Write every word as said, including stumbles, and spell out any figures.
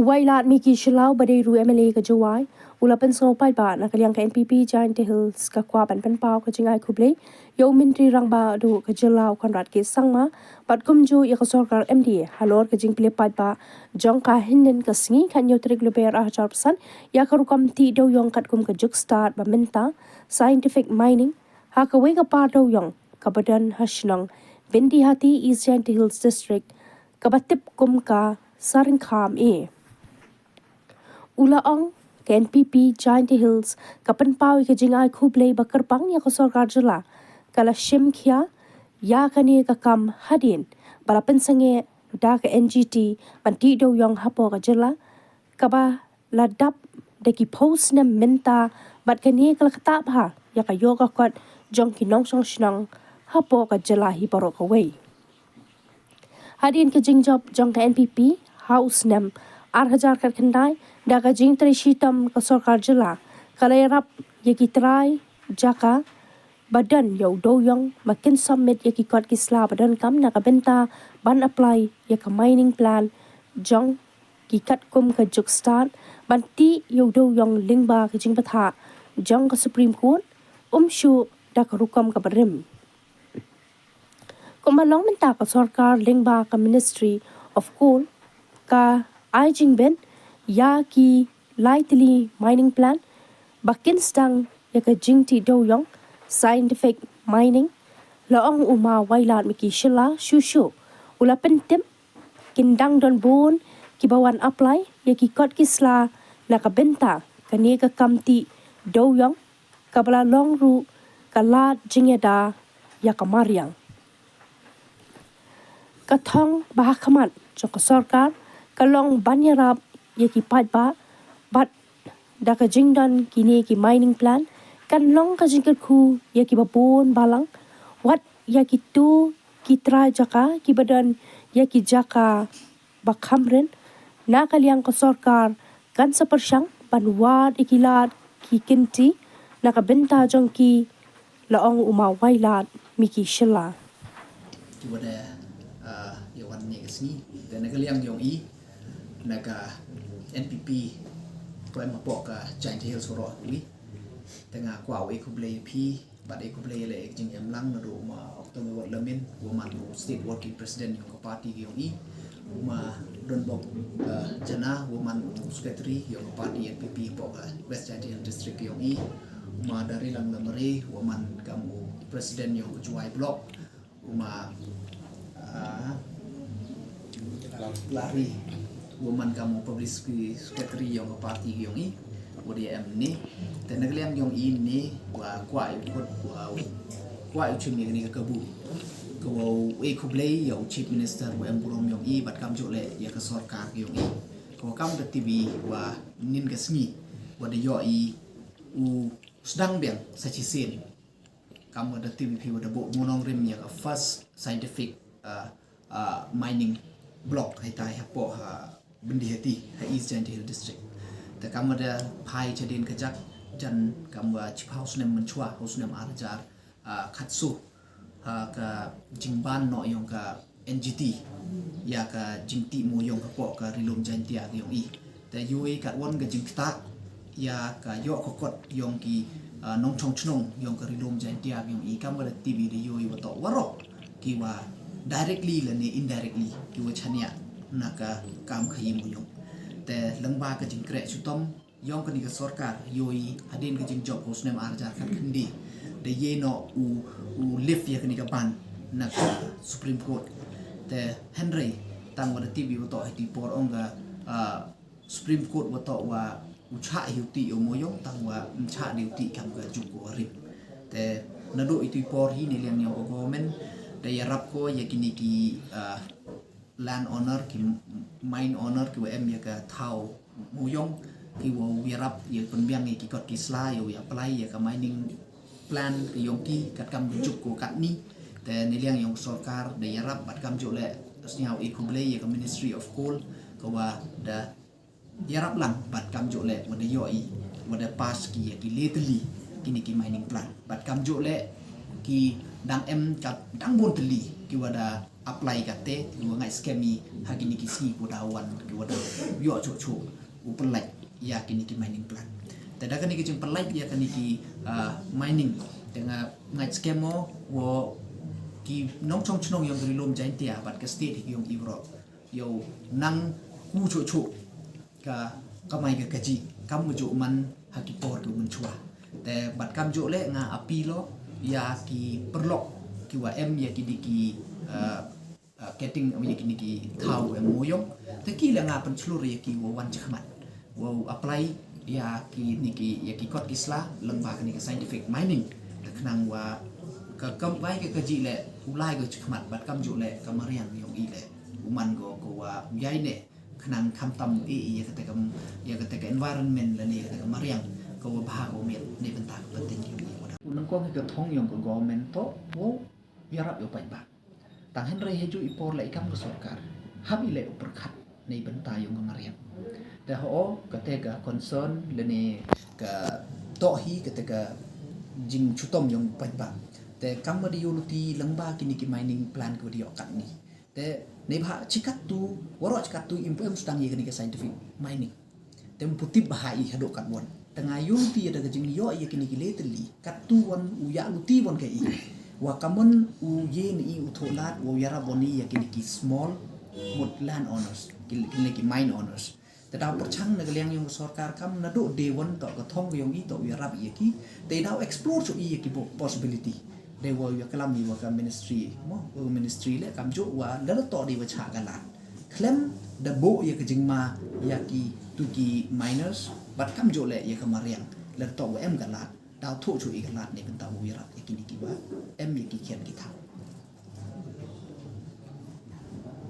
Wailadmiki Shylla uba dei ruh MLA ka Jowai, u la pynsngew paidbah na ka liang ka NPP Jaintia Hills ka kwah ban pynpaw ka jingai khublei ïa u Myntri Rangbah duh ka jylla u Conrad K Sangma, bad kumjuh ïa ka sorkar MDA halor ka jingplie paidbah jong ka hynnin ka sngi khathynñiew tarik Lber arhajar arphew san ïa ka rukom tih dewïong katkum ka juk stad ba mynta, scientific mining, ha kawei ka par dewïong kaba don ha shnong Byndihati, East Jaintia Hills District, kaba tip kum ka Saryngkham A. U la ong, ka NPP Jaintia Hills ka pynpaw ïa ka jingai khublei ba kyrpang ïa ka sorkar jylla, ka la shim khia ïa kane ka kam hadien ba la pynsangeh da ka NGT ban tih dewïong hapoh ka jylla, kaba la dap da ki phew snem mynta, bad kane ka la ktah bha ïa ka ïoh ka kot jong ki nongshong shnong hapoh ka jylla hi baroh kawei. Hadien ka jingjop jong ka NPP ha u snem arhajar khatkhyndai, da ka jingtrei shitom ka sorkar jylla, ka la ïarap ïa ki trai jaka ba don ïa u dewïong ba kin submit ïa ki kot ki sla ba donkam na ka bynta ban apply ïa ka mining plan jong ki katkum ka juk stad ban tih ïa u dewïong lyngba ka jingbthah jong ka Supreme Court, um shuh da ka rukom kaba rim. Kumba long mynta, ka sorkar lyngba ka Ministry of Coal ka ai jingbit ïa ki lai tylli mining plan ba kin sdang ïa ka jingtih dewïong, scientific mining. La ong u Ma Wailadmiki Shylla shuh shuh u la pyntip kin dang don bun kiba wan apply ïa ki kot ki sla na ka bynta kane ka kam tih dewïong, kaba la long ruh ka lad jingïada ïa ka mariang. Ka thong ba ha khmat jong ka sorkar ka long ban ïarap ïa ki paidbah, bad da ka jingdon kine ki mining plan kan long ka jingkyrkhu ïa kiba bun balang, wat ïa kito ki trai jaka kiba don ïa ki jaka ba kham rit. Na ka liang ka sorkar kan sa pyrshang ban wad ïa ki lad ki kynti na ka bynta jong ki, la ong u Ma Wailadmiki Shylla. Ki wada, ah, ïa wan ne ka sngi. Te na ka liang jong i, na ka NPP, ko em hapoh ka Jaintia Hills baroh kawei. Te nga kwah u ai khublei ïa phi, bad ai khublei ïa la ek jingem lang naduh u Ma Octo Mewat Lamin, u man u State Working President ïong ka party ka ïong i. U Ma Donbok, eh, Jana, u man u Secretary ïong ka party NPP hapoh ka West Jaintia Hills District ka ïong i. U Ma Darilang Lamare, u man kam u President ïong ka Jowai Block. U Ma, ah, Larry, u man kam u Publicity Secretary ïong ka party ka ïong i. U dei em ni. Te na ka liang ïong i ni, wa kwah u kut, wa kwah u chim ïa kane ka kabu. Ka wa u ai khublei ïa u Chief Minister wa em burom ïong i, bad kamjooh leh ïa ka sorkar ka ïong i. Ka wa kam da tip i wa nin ka sngi, wa da ïoh i u sdang biang sa shisien. Kam wa da tip i phi wa da buh nongrim ïa ka first scientific, uh, uh, mining block haitai hapoh ha Byndihati ha East Jaintia Hills District. Te kam wa da phai chadien ka jak jan kam wa chiphaw snem mynshuwa, haw snem arhajar, uh, khatsaw, ha ka jingban noh ïong ka NGT ïa ka jingtih mawïong hapoh ka Ri Lum Jaintia ka ïong i. Te ïoh i katwon ka jingktah ïa ka ïoh ka kot ïong ki, ah, nongchong chnong ïong ka Ri Lum Jaintia ka ïong i, kam wa da tip i da ïoh i wa toh waroh ki wa directly lane indirectly ki wa chaniah na ka kam khaïi mawïong. Te lyngba ka jingkreh chitom ïong kane ka sorkar, ïoh i hadien ka jingjop haw snem arhajar khatkhyndai, da ïeh noh u, u lift ïa kane ka ban na ka Supreme Court. Te hynrei tang wa da tip i wa toh ha i por ong ka, ah, Supreme Court wa toh wa u chah hi u tih ïa u mawïong, tang wa um chah de u tih kam ka juk ko rim. Te naduh i tu i por hi ne liang ïong ka government da ïarap ko ïa kine ki, ah, land owner, ki mine owner, ki wa em ïa ka thaw mawïong, ki wa ïarap ïa pynbiang ïa ki kot ki sla, ïa u apply ïa ka mining plan ka ïong ki, katkam ka juk ko katni. Te ne liang ïong sorkar da ïarap, bad kamjooh leh sniaw i khublei ïa ka Ministry of Coal, ka wa da ïarap lang, bad kamjooh leh wa da ïoh i, wa da pass ki ïa ki le tylli kine ki mining plan. Bad kamjooh leh ki dang em ka dang bun tylli ki wa da apply kate, u ngeit skhem i ha kine ki sngi ki wa da wan, ki wa da ïoh chuh chuh u pynlait ïa kine ki mining plan. Te da kane ka jingpynlait ïa kane ki mining, te nga ngeit skhem mo wa ki nongchong chnong yong ka Ri Lum Jaintia bad ka state yong i bro yow nang ku chuh chuh ka kamai ka kajih kam ka juh man ha ki por ki mynchwa. Te bad kam juh le nga appeal ïa ki paralok ki wa em ïa ki dei ki uh, uh, keting ïa ki dei ki thaw em moyong. Te ki le nga pynchlur ïa ki wa wan chakhmat wa apply ïa ki dei ki ïa ki kot ki sla lyngba kane ka scientific mining. Te khnang wa ka kam bai ka kajih le u lai ka chakhmat bad kam juh le ka mariang yong i le u man ko ko wa u ïai ne khnang khamtam u e ïa kata ka ïa kata ka environment lane ïa kata ka mariang ka wa bha ka wa miat ne bynta ka pateng ïa u. U nangkong ka thong yong ka government to u ïarap ïa u paidbah. Tang hynrei ha ju i por la i kam ka sorkar hap i le u pyrkhat ne bynta yong ka mariang. Te ho kata ka concern lane ka toh hi kata ka jingchutom yong u paidbah. Te kam ma di ïoh luti lyngba kini ki mining plan ka wa di ïoh kat ni. Te neibhah chi katto, waroh chi katto im pu em sdang ïa kane ka scientific mining. Te ym pu tip bha i haduh katwon. Te nga ïoh luti ïa da ka jingïoh ïa kine ki le tylli. Katto won u ïa luti won ka i. Wa kamon u ïe ne i u thoh lad wa u ïarap won i ïa kine ki small mut land owners, ki, kine ki mine owners. Te daw pyrchang na ka liang yong ka sorkar kam naduh de won to ka thong yong i to u ïarap ïa ki. Te daw explore chuh i ïa ki bo-, possibility. De wa ïa klam i wa ka ministry mo, wa ka ministry le kam juh wa la to de wa chah ka lad. Khlem da buh ïa ka jingma ïa ki tu ki miners bad kam juh le ïa ka mariang. La to wa em ka lad. Daw thoh chuh i ka lad ne bynta wa u ïarap ïa kini ki wa em ïa ki khian ki tha.